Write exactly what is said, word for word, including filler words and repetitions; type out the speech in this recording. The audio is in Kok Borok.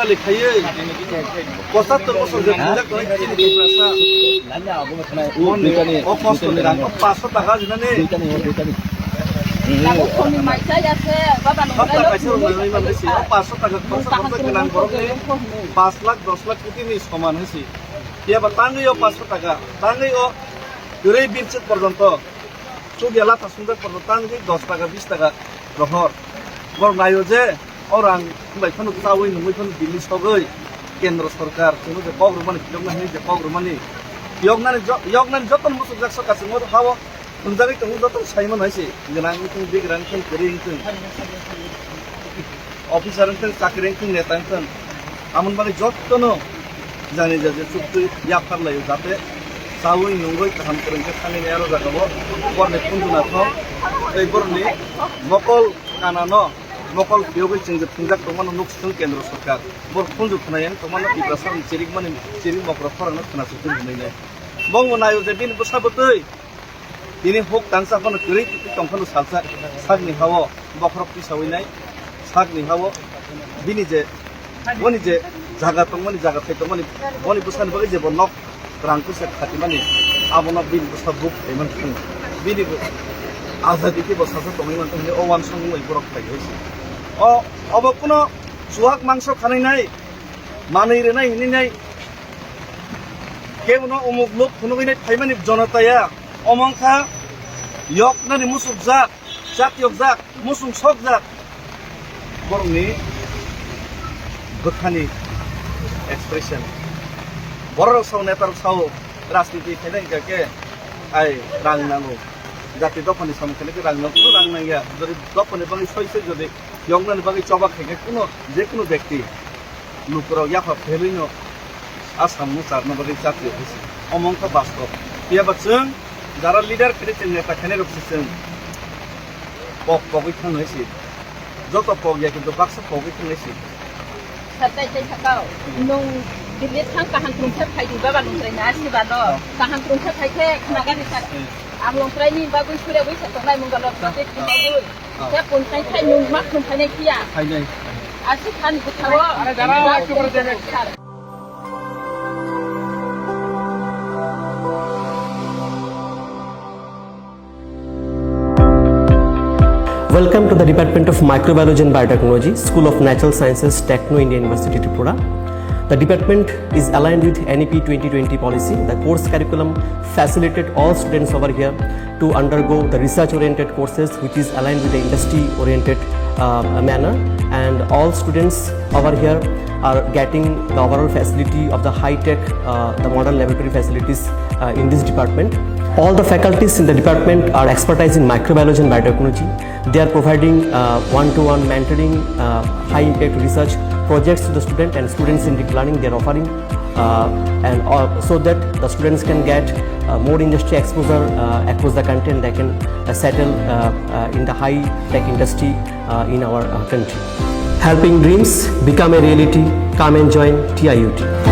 Kali khaiwi pochattor bosor je thwngjak tongnai chini Tiprasa. Boni o kostoni rang o paanso taka rinani. Hapta kaisa rok nangwi manwi se o paanso taka khorsa khorsa gwnang borokni paanch lakh dos lakh kotini soman hai se. Phiya ba tangwi o paanso taka, tangwi o kwrwi binchwk porjonto. Chukya latha sungjak porno tangwi dos taka, bis taka rohor. Borok naio je o rang bai phano chawi nungwi phano bini sogwi kendro sorkar chwngno je kok rwmani phiyokna hwnwi je kok rwmani phiyoknani jo-, yoknani jotono muchukjak sorkar chwngno hao thwngjagwi tongo jotono sai mano hai se. Gwnang wngthung, bigrang wngthung, kwrwi wngthung. Officer wngthung, chakri wngthung, neta wngthung, amoni bagwi jottono jani jaje chuktwi yaphar laio, jate chawi nungwi kaham kwrwng khe thangwi nai aro jagao borni khunju nathok tei borni mokol kanano mokol phiyogwi chwng je thwngjak tongmano nuk swthwng kendro sorkar. Bor khunju khwnai yang tongmano Tiprasa ni chirikmani chirik mokro khorang no khwna swthwng hwnwi nai. Bongbo naio je bini bwsa bwtwi Tini huk tangsa phano kwrwi tongphano salsa sakni hao bokhorok tisawi nai, sakni hao bini je boni je jaga tongmani, jaga thai tongmani, boni bwsani bagwi je bo nok rang puisa khatimani, abono bini bwsa buk khaimani thung. Bini bo azadi khe bo salsa tongwi mantong hwnwi o uansukmung bai borok khai hai se. O, obo kuno chuwak mangso khanai nai, manwi rwnai hwnwi nai, kebono umuk luk phunugwi nai phaimani jonotaya. Omo wngkha yoknani musukjak, chatiyokjak, musung sokjak borokni bwkhani expression. Bororok sao, netarok sao, rajniti khaina hingkha khe ai rang nango. Jati dophani samung khaina khe rang nango, rang nangya. Jodi dophani bagwi soi soi jodi yoknani bagwi choba khaikhe kuno, je kuno bekti lukurok yapha phelwino a samung charna bagwi chatio hwnsi. Omo wngkha bastob. Phiya ba chwng jara leader khainai, chwng neta khainai rok se chwng kok pogwi thang hai se. Joto pok ya, kintu baksa pogwi thang hai se. Satai tai sakao, nung Delhi thang kaham kwrwngkhe phaidi baba nung chwraina asi bano. Kaham kwrwngkhe phaikhe khnaga ni sa. Ang longtraini bagwi suria wi sa tongnai mungalo pate khnawi. Khe pon khai khai nung ma khum phainai phiya. Phainai. Aswk khan bwthao. Are jara, jara, jara, jara. Welcome to the Department of Microbiology and Biotechnology, School of Natural Sciences, Techno India University, Tripura. The department is aligned with N E P twenty twenty policy. The course curriculum facilitated all students over here to undergo the research-oriented courses, which is aligned with the industry-oriented, uh, manner, and all students over here are getting the overall facility of the high-tech, uh, the modern laboratory facilities, uh, in this department. All the faculties in the department are expertise in microbiology and biotechnology. They are providing, uh, one-to-one mentoring, uh, high-impact research projects to the student and students-centric learning they are offering, uh, and, uh, so that the students can get, uh, more industry exposure, uh, across the country, and they can, uh, settle, uh, uh, in the high-tech industry, uh, in our, uh, country. Helping dreams become a reality. Come and join T I U T.